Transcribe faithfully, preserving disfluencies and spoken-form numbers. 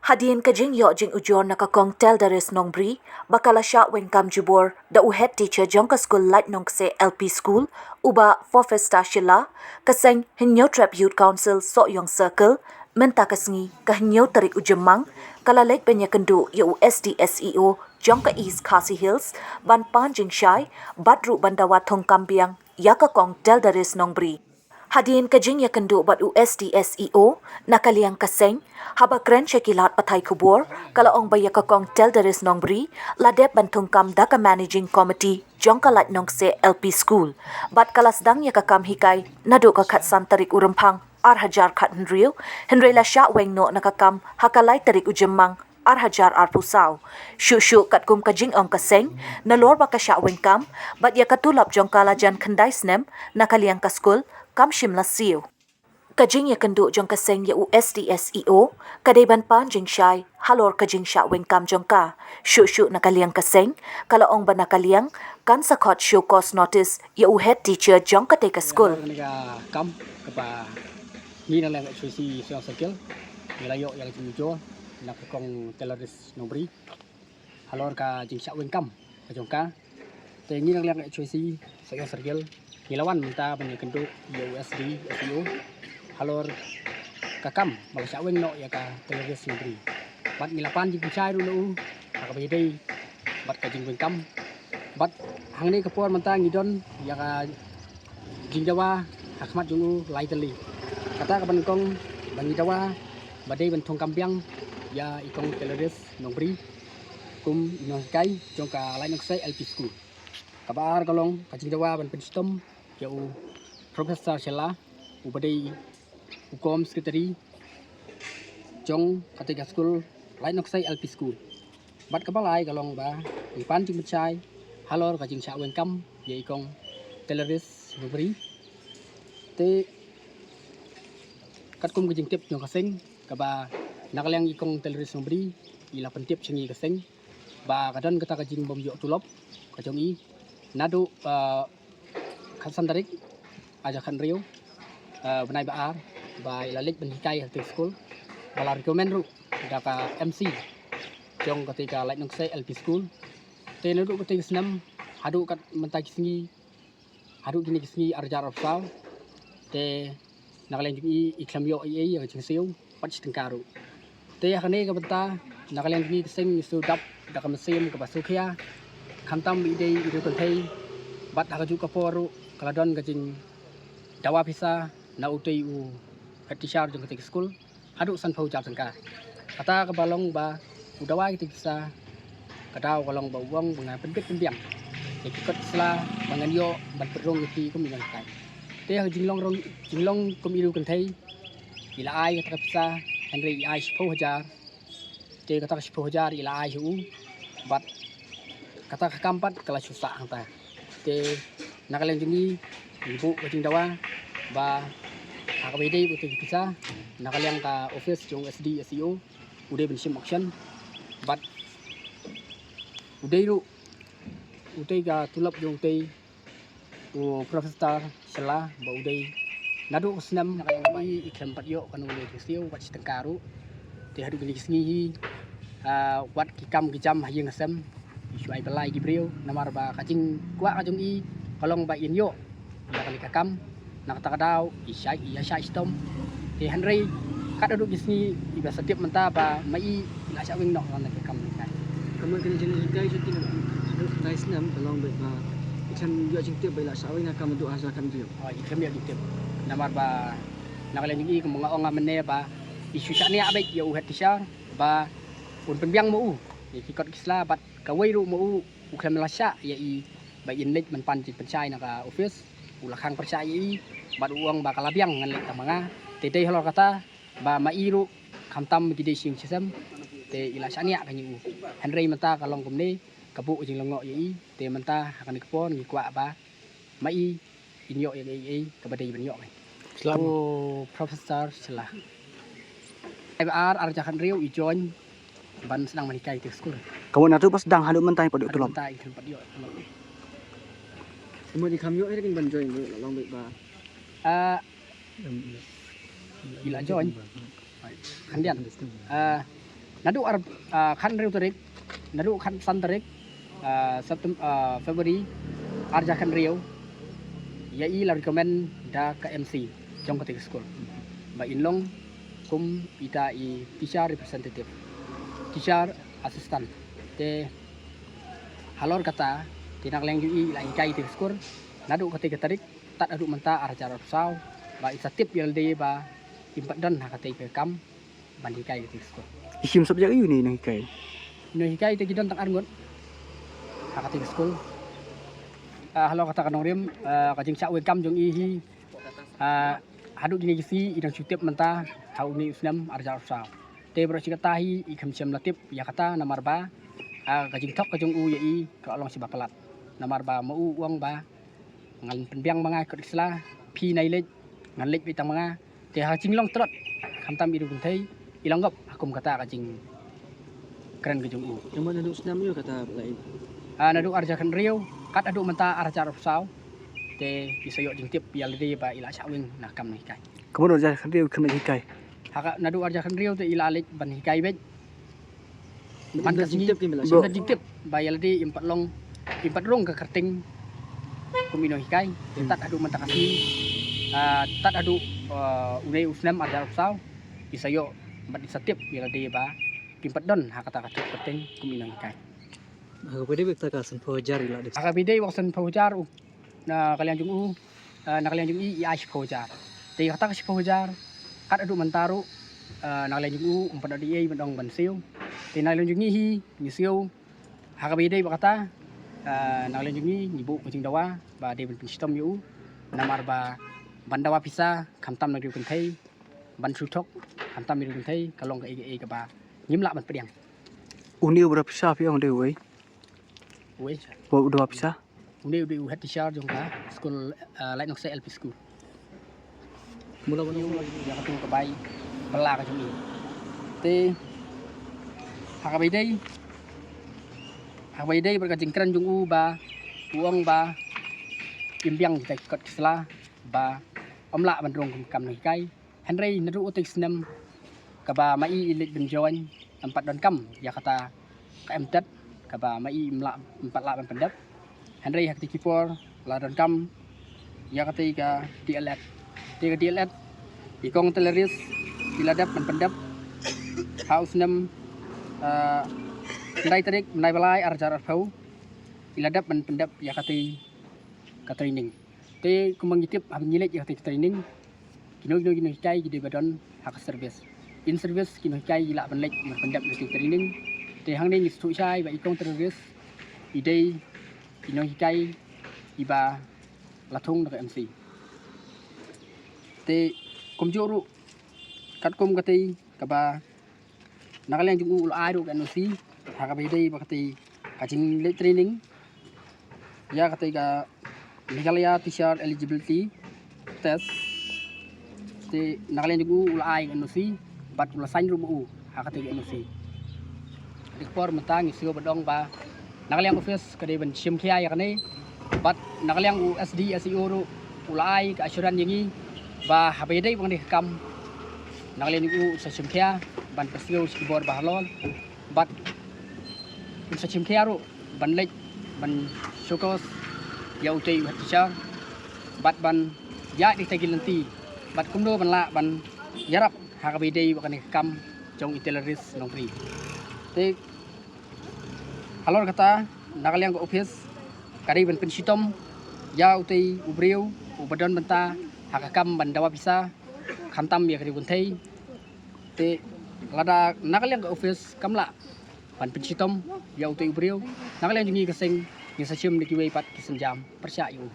Hadien ka jingïoh jingujor na ka Kong Teldaris Nongbri ba ka la shah weng kam jubor da u head teacher jong ka skul Laityngkneng L P School, u Bah Fofesta Shylla, ka seng Hynñiewtrep Youth Council Sohiong Circle, mynta ka sngi ka hynñiew tarik u Jymmang, ka la leit ban ïakynduh ïa u S D S E O jong ka East Khasi Hills ban pan jingshai bad ruh ban dawa thungkam biang ïa ka Kong Teldaris Nongbri. Hadien ka jingïakynduh bad u S D S E O na ka liang ka seng, haba kren sha ki lad pathai khubor, ka la ong ba ïa ka Kong Teldaris Nongbri la dep ban thungkam da ka Managing Committee jong ka Laityngkneng L P School bad ka la sdang ïa ka kam hikai naduh ka khatsan tarik u Rymphang ar hajar khathynriew, hynrei la shah weng noh na ka kam ha ka lai tarik u Jymmang ar hajar arphew saw. Shuh shuh katkum ka jingong ka seng, nalor ba ka shah weng kam bad ïa ka tulop jong ka la jan khyndai snem na ka liang ka skul, kam shym la siew. Ka jingïakynduh jong ka seng ïa u S D S E O ka dei ban pan jingshai halor ka jingshah weng kam jong ka. Shuh shuh na ka liang ka seng, ka la ong ba na ka liang kan sa khot show cause notice ïa u head teacher jong katei ka skul. Kane ka kam kaba ngi na liang H Y C Sohiong Circle ngi la ïoh ïa ka jingujor na ka Kong Teldaris Nongbri halor ka jingshah weng kam ka jong ka. Te ngi na liang H Y C Sohiong Circle ngi la wan mynta ban ïakynduh ïa u S D S E O halor ka kam ba la shah weng noh ïa ka Teldaris Nongbri. Bad ngi la pan jingpynshai ruh na u ha kaba ïadei bad ka jingweng kam. Bad hangne ka por mynta ngi don ïa ka jingdawa ha khmat jong u lai tylli. Kata kaba nyngkong ba ngi dawa ba dei ban thungkam biang ïa i Kong Teldaris Nongbri kum i nonghikai jong ka Laityngkneng L P School. Kaba ar ka long ka jingdawa ban pynshitom ïa u Professor Shylla, uba dei u Kom Secretary jong katei ka skul Laityngkneng L P School. Bad kaba lai ka long ba ngi pan jingpynshai halor ka jingshah weng kam ïa i Kong Teldaris Nongbri. Te katkum ka jingtip jong ka seng kaba na ka liang i Kong Teldaris Nongbri i la pyntip sha ngi ka seng ba ka don kata ka jingbym ïoh tulop ka jong i naduh, ah, khatsan tarik ar hajar khathynriew, ah, bnai ba ar, ba i la leit ban hikai ha katei ka skul ba la recommend ruh da ka M C jong katei ka Laityngkneng L P School. Te naduh katei ka snem haduh kat mynta ki sngi, haduh kine ki sngi ar hajar arphew saw, te na ka liang jong i i khlem ïoh ei ei ïa ka jingsiew pat shi tyngka ruh. Te ha kane ka bynta na ka liang jong i ka seng ngi shu dap da ka mynsiem kaba sngewkhia, khamtam i dei i riewkynthei. Bad ha kajuh ka por ruh ka la don ka jingdawa pisa na utei u head teacher jong katei ka skul haduh sanphew hajar tyngka. Kata kaba long ba u dawa kitei ki pisa, ka daw ka long ba u ong ba ngan pynbit pynbiang ïa ki kot ki sla ba ngan ïoh ban pynrung ïa phi kum i nonghikai. Te ha ka jinglong rong, jinglong kum i riewkynthei, i la ai kata ka pisa, hynrei i ai shiphew hajar. Te kata ka shiphew hajar i la ai sha u, bad kata ka kam pat ka la shu sah hangta. Te na ka liang jong ngi ngi buh ka jingdawa ba ha kaba ïadei bad utei ki pisa, na ka liang ka office jong u S D S E O u dei ban shim action. Bad u dei ruh utei ka tulop jong utei u Professor Shylla ba u dei naduh ka snem na ka liang ba i, i khlem pat ïoh kano kano ka jingsiew pat shi tyngka ruh. Te haduh kine ki sngi hi, ah, wat ki kam ki jam ha ïing ha sem i shu ai bylla ïa ki briew, namar ba ka jingkwah ka jong i ka long ba in ïoh ïa kane ka kam. Na kata ka daw i shah, i ïa shah shitom. Te hynrei kat haduh ki sngi iba sa tip mynta ba ma i i la shah weng noh na ka kam ne kai. Ka mut kane ka jinghikai shu tip haduh khyndai snem ka long beit ba i khlem ïoh jingtip ba i la shah weng na ka kam haduh ar hajar khathynriew. Oh, i khlem ïoh jingtip. Namar ba na ka liang jong i kumba nga ong mynne ba i shu shaniah beit ïa u head teacher ba un pynbiang ma u ïa ki kot ki sla, bad kawei ruh ma u u khlem la shah ïa i ba in leit ban pan jingpynshai na ka office. U la khang pyrshah ïa i bad u ong ba ka la biang, ngan leit tang ma nga. Te dei halor kata ba ma i ruh khamtam ki dei shi ïing shi sem, te i la shaniah ka ïa u. Hynrei mynta ka long kumne, ka buh ka jinglyngngoh ïa i. Te mynta ha kane ka por ngi kwah ba ma i in ïoh ïa kaei kaei kaba dei ban ïoh. Slam. U Professor Shylla. Ai ba ar, ar hajar khathynriew i join ban sdang ban hikai te skul. Ka mut naduh ba sdang haduh mynta i pat ïoh tulop? Mynta i khlem pat ïoh tulop. Ka mut i khlem ïoh hi kin ban join ruh, la long beit ba. Ah, Ila join. Khyndiat. Ah, naduh ar, ah, khathynriew tarik, naduh khatsan tarik, ah, Septem-, ah, February, ar hajar khathynriew, ïa i la recommend da ka M C jong katei ka skul ba in long kum ita i teacher representative, teacher assistant. Te halor kata, te na ka liang jong i la hikai katei ka skul naduh katei ka tarik tad haduh mynta ar hajar arphew saw, ba i sa tip ïa lade ba im pat don ha katei ka kam ban hikai katei ka skul. I shim subject aiu ne i nonghikai? I nonghikai te ki don tang ar ngut ha katei ka skul. Ah, halor kata ka nongrim, ah, ka jingshah weng kam jong i hi, ah, haduh kine ki sngi i dang shu tip mynta ha une u snem ar hajar arphew saw. Te baroh shi katta hi i khlem shym la tip ïa kata namar ba, ah, ka jingthok ka jong u ïa i ka long shi ba palat. Namar ba ma u u ong ba ngan pynbiang ma nga kot ki sla, phi nai leit, ngan leit beit tang ma nga. Te ha ka jinglong tlot, khamtam i ruh kynthei, i long gop ha kum kata ka jingkren ka jong u. Ïa ma naduh snem ïa kata ba la i. Ah, naduh ar hajar khathynriew, kat haduh mynta ar hajar arphew saw. Te i sa ïoh jingtip ïa lade ba i la shah weng na ka kam nonghikai. Kumno ar hajar khathynriew kham hikai? Ha ka naduh ar hajar khathynriew te i la leit ban hikai beit. Ban ka sngi, jingtip ki mela. Bro. Jingtip ba ïa lade im pat long, im pat rung ka kyrteng kum i nonghikai. Te tad haduh mynta ka sngi, ah, tad haduh, ah, une u snem ar hajar arphew saw, i sa ïoh bad i sa tip ïa lade ba kim pat don ha kata ka kyrteng kum i nonghikai. Ha kaba ïadei bad kata ka sanphew hajar i la dep. Ha kaba ïadei bad sanphew hajar u, na ka liang jong u, ah, na ka liang jong i i ai shiphew hajar. Te kata ka shiphew hajar, kat haduh mynta ruh, ah, na ka liang jong u um pat da ei ei ban ong ban siew. Te na ka liang jong ngi hi ngi siew. Ha kaba ïadei bad kata, ah, na ka liang jong ngi ngi buh ka jingdawa ba dei ban pynshitom ïa u. Namar ba ban dawa pisa khamtam na ki riew kynthei, ban shu thok khamtam na ki riew kynthei, ka long kaei kaei kaba ngim lah ban pdiang. Une u ba dawa pisa phi ong dei uei? Uei? Ba u dawa pisa? Une u dei u head teacher jong ka skul, ah, Laitnongseh L P School. Mula ban ïa katu ka bai bylla ka jong i. Te ha kaba ïadei, ha kaba ïadei bad ka jingkren jong u ba u ong ba im biang kita ki kot ki sla ba ym lah ban rung kum kam nonghikai. Hynrei naduh utei u snem kaba ma i i leit ban join, ym pat donkam ïa kata ka M Tet kaba ma i im lah, ym pat lah ban pyndep. Hynrei ha katei ki por la donkam ïa katei ka D L Ed. Te ka D L Ed i kong Teleris i la dep ban pyndep ha u snem, ah, khyndai tarik bnai ba lai ar hajar arphew i la dep ban pyndep ïa katei ka training. Te kumba ngi tip haba ngi leit ïa katei ka training, kino kino ki nonghikai ki dei ba don ha ka service. In service ki nonghikai ki lah ban leit ban pyndep ïa katei ka training. Te hangne ngi sngewthuh shai ba i kong Teleris i dei i nonghikai iba la thung da ka M C. Te kumjuh ruh katkum katei kaba na ka liang jong u u la ai ruh ka N O C ha kaba ïadei bad katei ka jingleit training ïa katei ka Meghalaya Teacher Eligibility Test. Te na ka liang jong u u la ai ka N O C bad u la sign ruh ma u ha katei ka N O C. Dei ka por mynta ngi sngewbha ban ong ba na ka liang office ka dei ban shim khia ïa kane. Bad na ka liang u S D S E O ruh u la ai ka assurance ïa ngi ba haba ïadei bad kane ka kam, na ka liang u sa shim khia ban pynsngew sha ki bor ba halor. Bad un sa shim khia ruh ban leit ban showcase ïa utei u head teacher bad ban ïaid ïa kita ki lynti bad kumno ban lah ban ïarap ha kaba ïadei bad kane ka kam jong i Teleris Nongkri. Te halor kata, na ka liang ka office ka dei ban pynshitom ïa utei u briew uba don bynta ha ka kam ban dawa pisa, khamtam ïa ka riew kynthei. Te lada na ka liang ka office kam lah ban pynshitom ïa utei u briew, na ka liang jong ngi ka seng ngi sa shim da kiwei pat ki sienjam pyrshah ïa u.